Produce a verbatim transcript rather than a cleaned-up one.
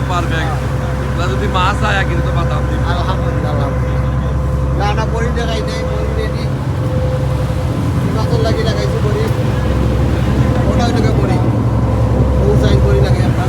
পারবে। না যদি মাছ আয়, কিন্তু তো বাদাম দিব। আলহামদুলিল্লাহ, আলহামদুলিল্লাহ। না, না, বড়ি দেখাই দেয়, বড়ি রেডি। মাছের লাগি লাগাইছি বড়ি। ওটা হইল গিয়ে বড়ি। ও সাইজ বড়ি লাগে আমরা।